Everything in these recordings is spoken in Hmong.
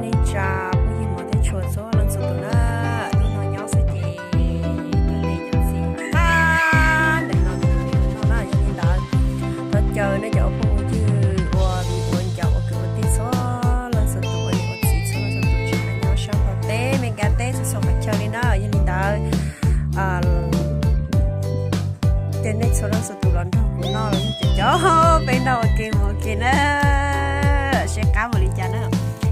Ib tsoom phooj ywg hmov thiab tshua txhua leej txhua tus na, hnub no nyob xwb ces tau ntev cov txiv qab ntawm no tus tus no na, yog li ntawd thov caw nej cov ua phooj ua ywg ua viv ua ncaus ua kwv ua tij txhua leej txhua tus ua niam ua txiv txhua leej txhua tus tsis hais nyob sab Nplog teb Meskas teb txhua txhua qhov chaw li na, yog li ntawd ces nej txhua leej txhua tus los nrog kuv noj los yog cov cov peb noj ua ke mus ua ke na, seb qab mus li cas na.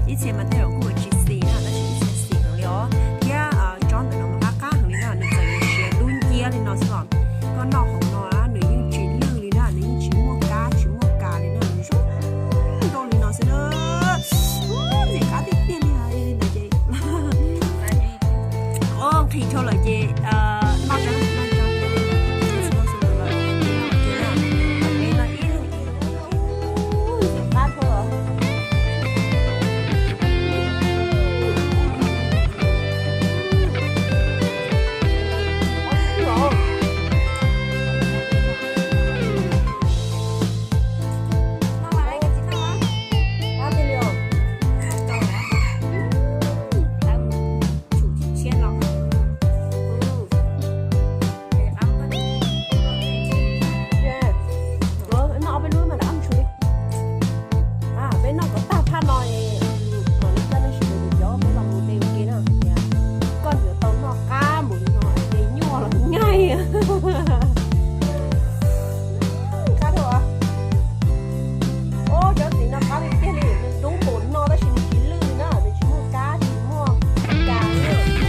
Ib txhia mas tej zaum kuj yuav tsis xis na, tab sis ib txhia xis heev li os. Thiab tsob ntawm no mas qab qab heev li na, nws txawm yuav siav dub nciab li no xwb los koj noj hauv no nws yeej tsis lwj li na, nws yeej tsis muaj kab tsis muaj kas li na, nws zoo nkauj li no xwb na. Ntxim qab tiag tiag li os, li ntawd ces nqhis dhau lawm ces noj tso, noj tso. Ntxim qab dhau. Peb noj kom tag phaj no, mam li coj nej sawv daws cov peb los mus de ua ke na. Koj yuav tau noj qab mus li no, de nyuaj los nyais. Qab dhau. Os, cov txiv no qab tiag tiag li, nws dub npaum no tab sis nws tsis lwj na, nws tsis muaj kab tsis muaj kas li.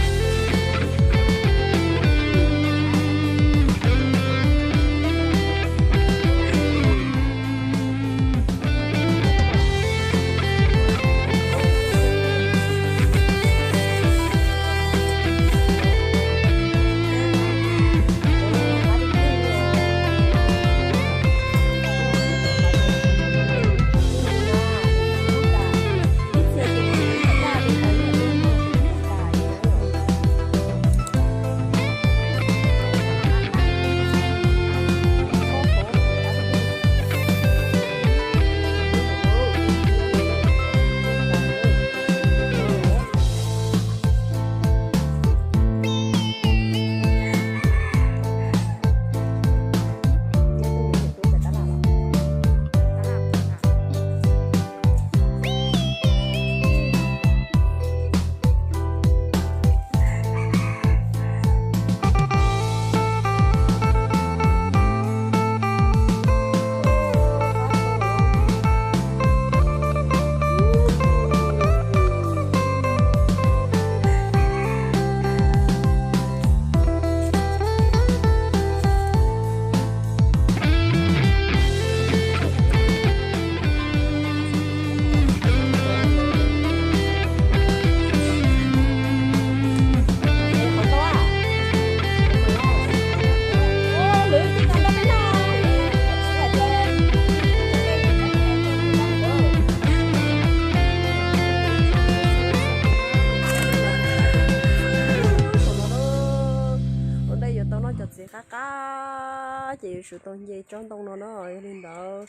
Ua ntej yuav tau noj cov txiv qab qab ces yuav tsum tau nce tsob ntoo no na, yog li ntawd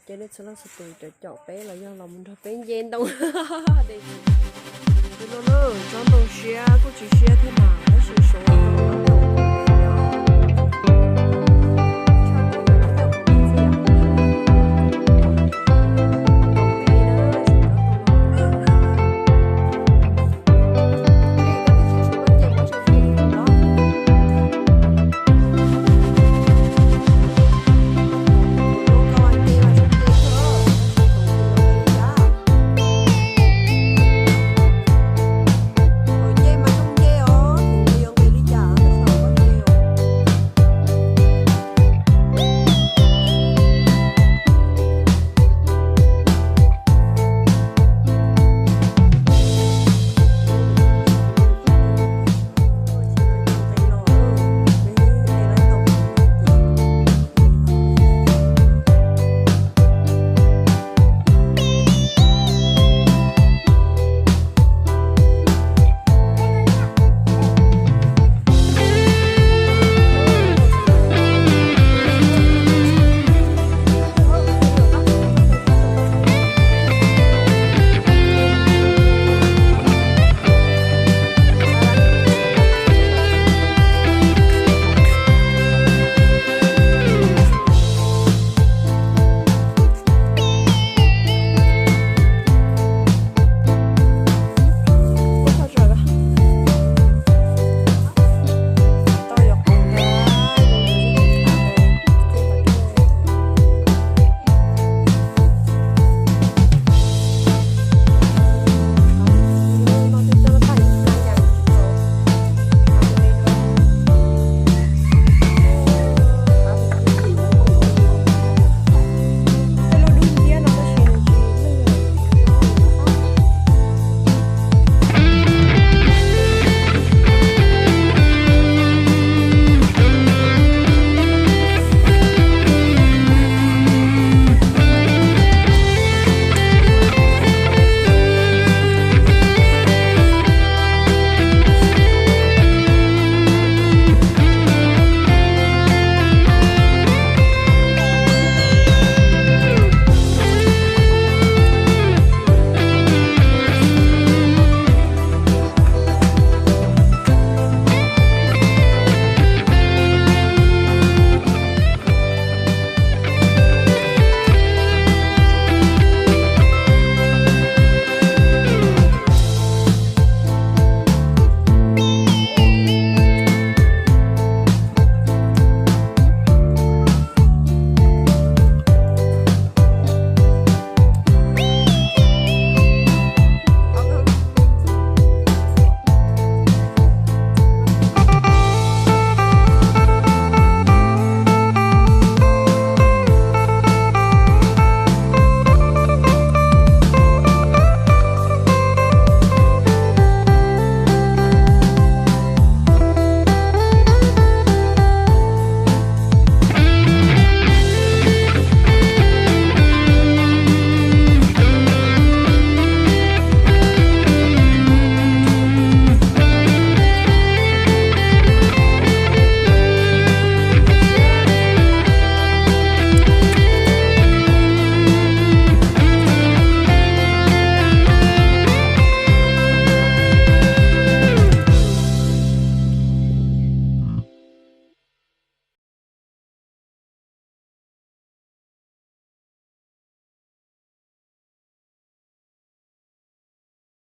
ces nej txhua leej txhua tus caum caum peb los yog los mus nrog peb nce ntoo. Tus no na, tsob ntoo siab kuj tsis siab thiab mas.